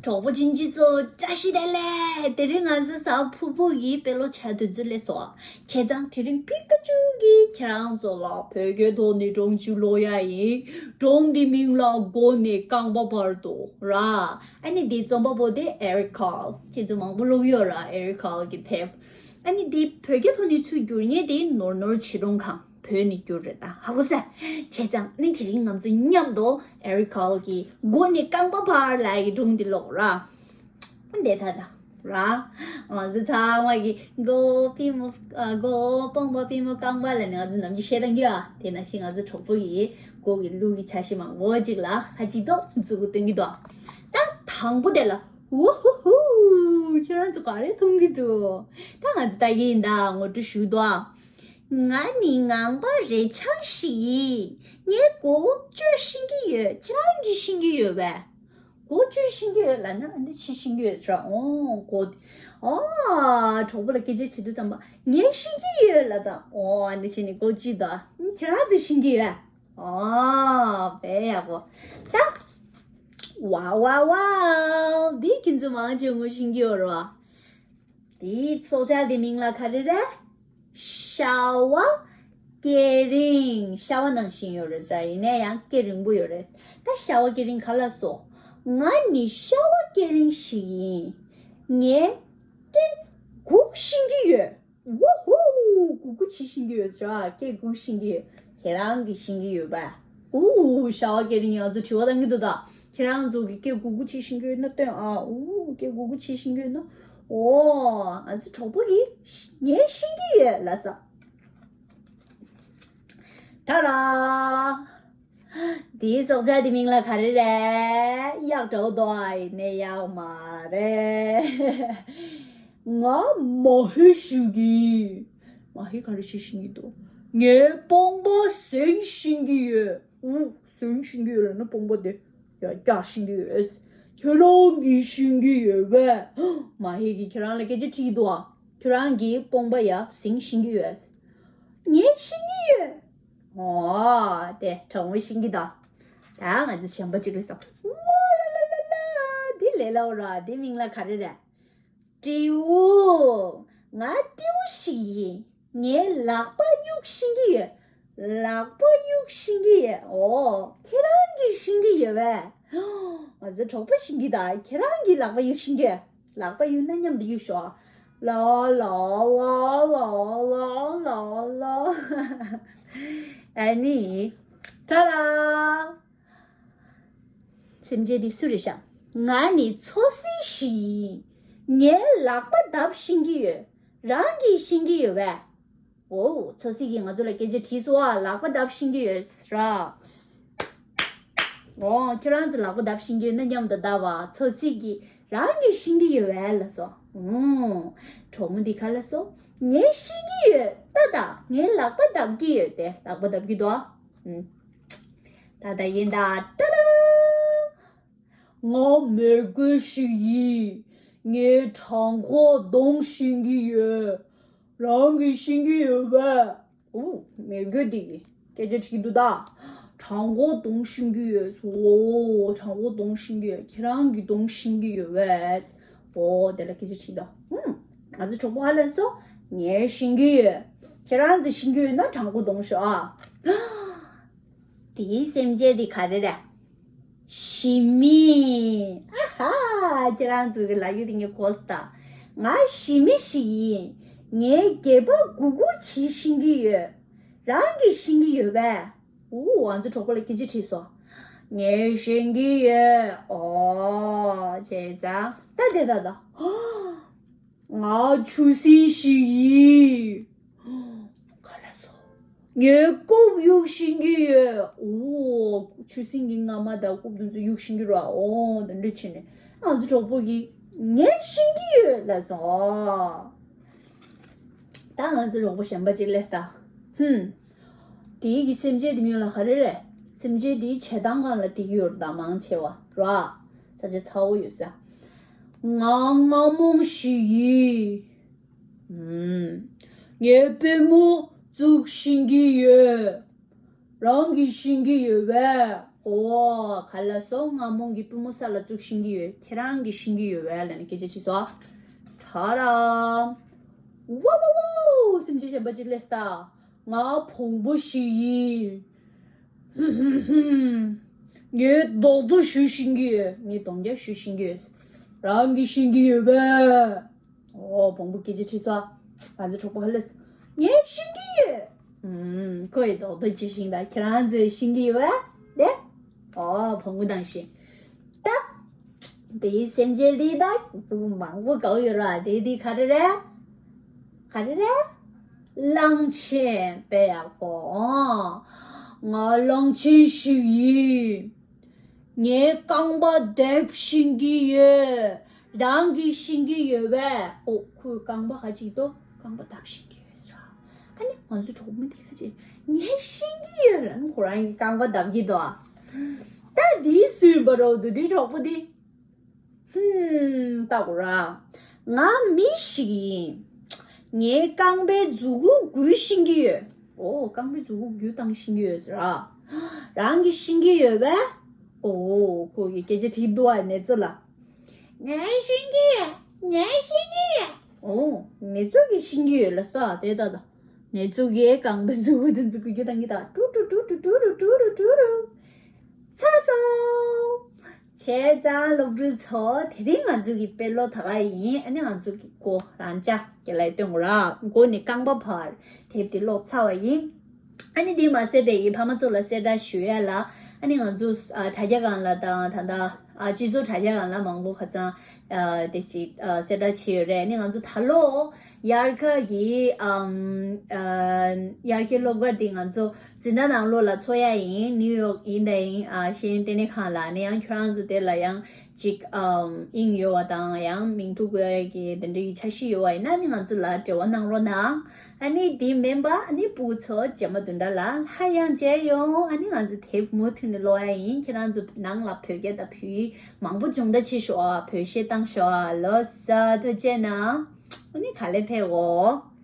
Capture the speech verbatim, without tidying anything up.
གྲོགས་པོ་ཆུང་ཆུང་ཚོ་བཀྲ་ཤིས་བདེ་ལེགས། དེ་རིང་ང་ཚོ་གཟའ་ཕུར་བུ་ཡི་དཔེ་ཀློག་བྱ་དུས་ཚོད་སླེབས་སོང་། བྱས་ཙང་དེ་རིང་པི་ཀ་ཅུ་གིས་ཁྱེད་རང་ཚོ་ལ་བོད་སྐད་ཐོག་ནས་སྒྲུང་ཅིག་ཀློག་ཡ་ཡིན། སྒྲུང་འདི་མིང་ལ་མགོ་ནས་རྐང་པ་བར་དུ་ར། ཨ་ནི་འདི་རྩོམ་པ་པོ་དེ་ཨེ་རིག་ཀརལ། ཁྱེད་ཚོ་མང་པོ་ཀློག་ཡོད་ར། ཨེ་རིག་ཀརལ་གྱི་དེབ། ཨ་ནི་འདི་བོད་སྐད་ཐོག་ནས་ཚུར་བསྒྱུར་མཁན་དེ་ནོར་ནོར་བྱིས་སྒྲུང་ཁང་བོད་ནས་བསྒྱུར་རེད། ད་ཧ་གོ་སོང་། བྱས་ཙང་ཨ་ནི་དེ་རིང་ང་ཚོ་མཉམ་དུ་ཨེ་རིག་ཀརལ་གྱི་མགོ་ནས་རྐང་པ་བར་ལབ་ཡག་གི་སྒྲུང་འདི་ཀློག་ར། འདི་ད་ད་ར། ང་ཚོ་ཚང་མ་གིས་མགོ་པུས་མོ། ཨ། མགོ་པང་པ་པུས་མོ་རྐང་པ་ལབ་ནས་ང་ཚོ་ནམ་རྒྱུན་བཤད་བཏང་གི་ཡོད། དེ་ནང་བཞིན་ང་ཚོ་གྲོགས་པོ་ཡི་མགོ་གི་ལུགས་ཀྱི་འཆར་གཞི་མང་པོ་ཅིག་ལ་ཁ་ཅིག་ཏུ་མཛུབ་གུ་སྟོན་གྱི་འདུག་ད་དང་པོ་དེ་ལ། ཝུ་ཧུ་ཧུ། ཁྱོད་རང་ཚོ་ག་རེ་མཐོང་གི་འདུག་ད་ང་ཚོ་ལྟ་གི་ཡིན། ད་ངོ་སྤྲོད་ཞུ་འདུག་ཨ། ང་ནི་ངང་པ་རས་ཆང་ཞིག་ཡིན། ངས་མགོ་བོ་བཅོས་ཤེས་ཀྱི་ཡོད། ཁྱེད་རང་གིས་ཤེས་ཀྱི་ཡོད་པས། མགོ་བཅོས་ཤེས་ཀྱི་ཡོད་ལབ་ན་ཨ་འདི་ཅི་ཤེས་ཀྱི་ཡོད་ཟེར། ཨོ་མགོ། ཨོ། གྲོགས་པོ་ལ་སྐད་ཆ་དྲིས་དུས་ཙམ་པ་ངས་ཤེས་ཀྱི་ཡོད་ལབ་དང་། ཨོ་ཨ་འདི་བྱས་ནས་མགོ་བཅོས་དང་། ཁྱེད་རང་ཚོས་ཤེས་ཀྱི་ཡོད། ཨོ་དཔེ་ཡག་པོ། ད། ཝའོ་ཝའོ་ཝའོ། འདི་ཁྱེད་ཚོ་མང་ཆེ་ངོ་ཤེས་ཀྱི་ཡོད་རེད་བ། དེའི་ཚོགས་བཅར་དེ་མིང་ལ་ག་རེ་རེད། ཤ་བ་སྐེ་རིང་། ཤ་བ་ནང་བཞིན་ཡོད་རེད་ཟེར། ཡིན་ན་ཡང་སྐེ་རིང་པོ་ཡོད་རེད། ད་ཤ་བ་སྐེ་རིང་ག་ལ་སོ། ང་ནི་ཤ་བ་སྐེ་རིང་ཞིག་ཡིན། ངས་སྐེ་སྒུག་ཤེས་ཀྱི་ཡོད། ཝུ་ཧུ། སྒུག་སྒུག་བྱེད་ཤེས་ཀྱི་ཡོད་ཟེར། སྐེ་སྒུག་ཤེས་ཀྱི་ཡོད། ཁྱེད་རང་གིས་ཤེས་ཀྱི་ཡོད་པས། ཨུ། ཤ་བ་སྐེ་རིང་། ང་ཚོ་དྲི་བ་བཏང་གི་འདུག་ད་ཁྱེད་རང་ཚོ་གིས་སྐེ་སྒུག་སྒུག་བྱེད་ཤེས་ཀྱི་ཡོད་ན་སྟོན་ཨ། ཨུ། སྐེ་སྒུག་སྒུག་བྱེད་ཤེས་ཀྱི་ཡོད་ན། ཨོ། ང་ཚོ་གྲོགས་པོ་གིས་ངས་ཤེས་ཀྱི་ཡོད་ལབ་སོང་། ད་ར། དེའི་ཚོགས་བཅར་དེ་མིང་ལ་ག་རེ་རེད། ཡག་འདྲ་བོ་འདུག་ཨ། ཡིན་ནའི་ཡག་མ་རེད། ང་མ་ཧེ་ཞིག་ཡིན། མ་ཧེ་ག་རེ་བྱེད་ཤེས་ཀྱི་འདུག་ངའི་པང་པ་ཟིང་ཤེས་ཀྱི་ཡོད། ཨུ། ཟིང་ཤེས་ཀྱི་ཡོད་ལབ་ན་པང་པ་དེ་ཡར་བཀྱག་ཤེས་ཀྱི་ཡོད། ཁྱེད་རང་གིས་ཤེས་ཀྱི་ཡོད་པས། མ་ཧེ་གིས་ཁྱེད་རང་ལ་སྐད་ཆ་དྲིས་ཀྱི་འདུག་ཨ། ཁྱེད་རང་གིས་པང་པ་ཡར་ཟིང་ཤེས་ཀྱི་ཡོད། ངས་ཤེས་ཀྱི་ཡོད། ཨོ། དེ་དྲང་མོ་ཤེས་ཀྱི་འདུག་ད་ང་ཚོ་གཞན་པ་གཅིག་ལ་སོང་། ཝོ་ལ་ལ་ལ་ལ། འདི་ལས་སླ་བོ་ར། འདི་མིང་ལ་ག་རེ་རེད། སྤྲེའུ། ང་སྤྲེའུ་ཞིག་ཡིན། ངས་ལག་པ་གཡུག་ཤེས་ཀྱི་ཡོད། ལག་པ་གཡུག་ཤེས་ཀྱི་ཡོད། ཨོ། ཁྱེད་རང་གིས་ཤེས་ཀྱི་ཡོད་པས། ང་ཚོ་གྲོགས་པོ་ཤེས་ཀྱི་འདུག་ཁྱེད་རང་གིས་ལག་པ་གཡུག་ཤེས་ཀྱི་ཡོད། ལག་པ་གཡུག་ན་མཉམ་དུ་གཡུག་ཤོག་ལ་ལ་ལ་ལ་ལ་ལ། ཨ་ནི། ཏཱ་ར། སེམས་ཅན་འདི་སུ་རེད་ཤག་ང་ནི་མཚོ་སྲིན་ཞིག་ཡིན། ངས་ལག་པ་བརྡབ་ཤེས་ཀྱི་ཡོད། རང་གིས་ཤེས་ཀྱི་ཡོད་པས། ཨོ། མཚོ་སྲིན་གྱིས་ང་ཚོ་ལ་སྐད་ཆ་དྲིས་སོང་ཨ། ལག་པ་བརྡབ་ཤེས་ཀྱི་ཡོད་ར། ཨོ། ཁྱེད་རང་ཚོ་ལག་པ་བརྡབ་ཤེས་ཀྱི་ཡོད་ན་མཉམ་དུ་བརྡབ་པ། མཚོ་སྲིན་གྱིས་རང་གིས་ཤེས་ཀྱི་ཡོད་པས་ལབ་སོང་། ཨོ། གྲོགས་མོ་འདི་ག་ལབ་སོང་། ངས་ཤེས་ཀྱི་ཡོད། ལྟ་ད། ངས་ལག་པ་བརྡབ་ཀྱི་ཡོད་དེ། ལག་པ་བརྡབ་ཀྱི་འདུག་ཨ། ད་ད་ཡིན་ད། ཏཱ་ར། ང་མི་རྒོད་ཞིག་ཡིན། ངས་བྲང་ཁོག་རྡུང་ཤེས་ཀྱི་ཡོད། རང་གིས་ཤེས་ཀྱི་ཡོད་པས། ཨུ། མི་རྒོད་འདི་གིས་སྐད་ཆ་དྲིས་འདུག་ད། བྲང་ཁོག་རྡུང་ཤེས་ཀྱི་ཡོད། ཨོ། བྲང་ཁོག་རྡུང་ཤེས་ཀྱི་ཡོད། ཁྱེད་རང་གིས་རྡུང་ཤེས་ཀྱི་ཡོད་པས། ཨོ། དེ་ལ་སྐད་ཆ་དྲིས་ད། ཧུམ། ང་ཚོ་གྲོགས་པོ་ཧ་ལས་སོང་། ངས་ཤེས་ཀྱི་ཡོད། ཁྱེད་རང་ཚོས་ཤེས་ཀྱི་ཡོད་ན་བྲང་ཁོག་རྡུང་ཤོག་ཨ། དེའི་སེམས་ཅན་དེ་ག་རེ་རེད། ཞི་མི། ཨ་ཧ། ཁྱེད་རང་ཚོ་གི་ལབ་ཡོད་དེ་ངས་གོ་སོང་ད། ང་ཞི་མི་ཞིག་ཡིན། ངས་སྒལ་པ་སྒུར་སྒུར་བྱེད་ཤེས་ཀྱི་ཡོད། རང་གིས་ཤེས་ཀྱི་ཡོད་པས། ཨུ། ང་ཚོ་གྲོགས་པོ་ལ་སྐད་ཆ་དྲིས་སོང་། ངས་ཤེས་ཀྱི་ཡོད། ཨོ། བྱས་ཙང་ད་དེ་ད་ད། ང་ཆུ་སྲིན་ཞིག་ཡིན། ག་ལ་སོ། ངས་རྐུབ་གཡུག་ཤེས་ཀྱི་ཡོད། ཨོ། ཆུ་སྲིན་གྱི་རྔ་མ་དང་རྐུབ་དེ་ཚོ་གཡུག་ཤེས་ཀྱི་རེད། ཨོ། དེ་འདྲ་བྱས་ནས་ང་ཚོ་གྲོགས་པོ་གིས་ངས་ཤེས་ཀྱི་ཡོད་ལབ་སོང་། ཨོ། ད་ང་ཚོ་གྲོགས་པོ་གཞན་པ་ཅིག་སླེབས་ད། ཧུམ། དེའི་གི་སེམས་ཅན་དེ་མིང་ལ་ག་རེ་རེད། སེམས་ཅན་དེའི་བྱེད་སྟངས་སྒང་ལ་དེ་གི་ཡོད་རེད་ད། མང་ཆེ་བ་ར། ས་ཆ་ཚ་བོ་ཡོད་ས། ང་རྔ་མོང་ཞིག་ཡིན། ཧུམ། ངས་པུས་མོ་བཙུགས་ཤེས་ཀྱི་ཡོད། རང་གིས་ཤེས་ཀྱི་ཡོད་པས། ཨོ་ག་ལ་སོ། ང་མོ་གི་པུས་མོ་ས་ལ་བཙུགས་ཤེས་ཀྱི་ཡོད། ཁྱེད་རང་གིས་ཤེས་ཀྱི་ཡོད་པས་ལབ་ནས་སྐད་ཆ་དྲིས་སོ། ད་ར། ཝ་ཝ་ཝ། སེམས་ཅན་གཞན་པ་ཅིག་སླེབས་ད། ང་བོང་བུ་ཞིག་ཡིན། ཧུམ་ཧུམ་ཧུམ། ངས་རྡོག་རྡོག་གཞུ་ཤེས་ཀྱི་ཡོད། ངས་རྡོག་རྒྱག་གཞུ་ཤེས་ཀྱི་ཡོད། རང་གིས་ཤེས་ཀྱི་ཡོད་པས། ཨོ་བོང་བུ་སྐད་ཆ་དྲིས་སོ། ང་ཚོ་གྲོགས་པོ་ཧ་ལས། ངས་ཤེས་ཀྱི་ཡོད། ཨུམ། ཁོ་ཡི་རྡོག་རྡོག་གཞུ་ཤེས་ད། ཁྱེད་རང་ཚོས་ཤེས་ཀྱི་ཡོད་པས། ཨོ་བོང་བུ་དང་ཤེས། ད། དེའི་སེམས་ཅན་འདི་ད་མང་པོ་གའུ་ཡོད་ར། དེ་འདི་ག་རེ་རེད། ག་རེ་རེད། གླང་ཆེན། དཔེ་ཡག་པོ། ཨོ། ང་གླང་ཆེན་ཞིག་ཡིན། ངས་རྐང་པ་རྡེབ་ཤེས་ཀྱི་ཡོད། རང་གིས་ཤེས་ཀྱི་ཡོད་པས། ཨོ་ཁོས་རྐང་པ་ག་ཅིག་ཏོ་རྐང་པ་བརྡབ་ཤེས་ཀྱི་ཡོད་ཟེར། ཨ་ནི་ང་ཚོ་གྲོགས་མོ་དེ་ག་ཅིག་ངས་ཤེས་ཀྱི་ཡོད་ལབ་ནི་ཁོ་རང་གི་རྐང་པ་བརྡབ་ཀྱི་འདུག་ཨ། ད་འདི་སུའི་བ་རོ་དུ་དུའི་གྲོགས་པོ་དེ། ཧུམ། ལྟ་གོ་ར། ང་མི་ཞིག་ཡིན། ངའི་རྐང་པའི་མཛུ་གུ་འགུལ་ཤེས་ཀྱི་ཡོད། ཨོ་རྐང་པའི་མཛུ་གུ་འགུལ་བཏང་ཤེས་ཀྱི་ཡོད་ཟེར་ར། རང་གིས་ཤེས་ཀྱི་ཡོད་པས། ཨོ་ཁོ་གིས་སྐད་ཆ་དྲིས་འདུག་ཨ་ནེ་ཙོ་ལ། ངས་ཤེས་ཀྱི་ཡོད། ངས་ཤེས་ཀྱི་ཡོད། ཨོ་ནེ་ཙོ་གིས་ཤེས་ཀྱི་ཡོད་ལ་སོ་ཨ་དེ་ལྟ་ད། ནེ་ཙོ་གིས་རྐང་པའི་མཛུ་གུ་དེ་མཛུ་གུ་འགུལ་བཏང་གི་ད། ཀྲུ་ཀྲུ་ཀྲུ་ཀྲུ་ཀྲུ་རུ་ཀྲུ་རུ་ཀྲུ་རུ། ཚར་སོང་། བྱས་ཙང་སློབ་ཕྲུག་ཚོ་དེ་རིང་ང་ཚོ་གི་དཔེ་ཀློག་ད་ག་ཡིན། ཨ་ནི་ང་ཚོ་གི་མགོ་རང་ཅག་གི་ལ་སྟོན་དགོས་ར། མགོ་ནས་རྐང་པ་བར་དེབ་དེ་ཀློག་ཚར་བ་ཡིན། ཨ་ནི་དེ་མ་ཟད་པའི་ཡིན་ཕ་མ་ཚོ་ལ་གསལ་བསྒྲགས་ཞུ་ཡ་ལ། ཨ་ནི་ང་ཚོ་ཨ་དྲ་རྒྱ་སྒང་ལ་དང་ད་ལྟ་ཨ་སྤྱི་ཚོགས་དྲ་རྒྱ་སྒང་ལ་མང་པོ་ཁ་སང་ཨ་དེ་ཞིག་ཨ་གསལ་བསྒྲགས་བྱས་ཡོད་རེད། ཨ་ནི་ང་ཚོ་ད་ལོ་དབྱར་ཁ་གི་ཨམ་ཨ་དབྱར་ཁའི་སློབ་སྐར་དེ་ང་ཚོ་འཛིན་གྲྭ་ནང་ལོགས་ལ་འཚོགས་ཡ་ཡིན། ནིའུ་ཡོག་ཡིན་དང་ཡིན་ཨ་ཤེས་ཡོན་ལྟེ་གནས་ཁང་ལ། ཨ་ནི་ཡང་ཁྱོད་རང་ཚོ་དེ་ལ་ཡང་ཅིག་ཨམ་དབྱིངས་ཡོད་པ་དང་ཡང་མིང་ཐོ་འགོད་ཡ་གི་དེ་འདྲའི་འཆར་གཞི་ཡོད་པ་ཡིན་ན་ནི་ང་ཚོ་ལ་འབྲེལ་བ་གནང་རོགས་གནང་། ཨ་ནི་དེ་མིན་པ་ཨ་ནི་ཕྲུ་གུ་ཚོ་རྗེས་མ་བདུན་ཕྲག་ལ་སླར་ཡང་མཇལ་ཡོང་། ཨ་ནི་ང་ཚོ་དེབ་མུ་མཐུད་ནས་ཀློག་ཡ་ཡིན། ཁྱེད་རང་ཚོ་ནང་ལ་བོད་སྐད་དང་བོད་ཡིག་མང་པོ་སྦྱོང་བརྡར་བྱེད་ཤོག་ཨ། བོད་གཞས་བཏང་ཤོག་ཨ། ལོ་གསར་ཐུགས་རྗེ་གནང་། ཨ་ནི་ག་ལེ་ཕེབས་འོ།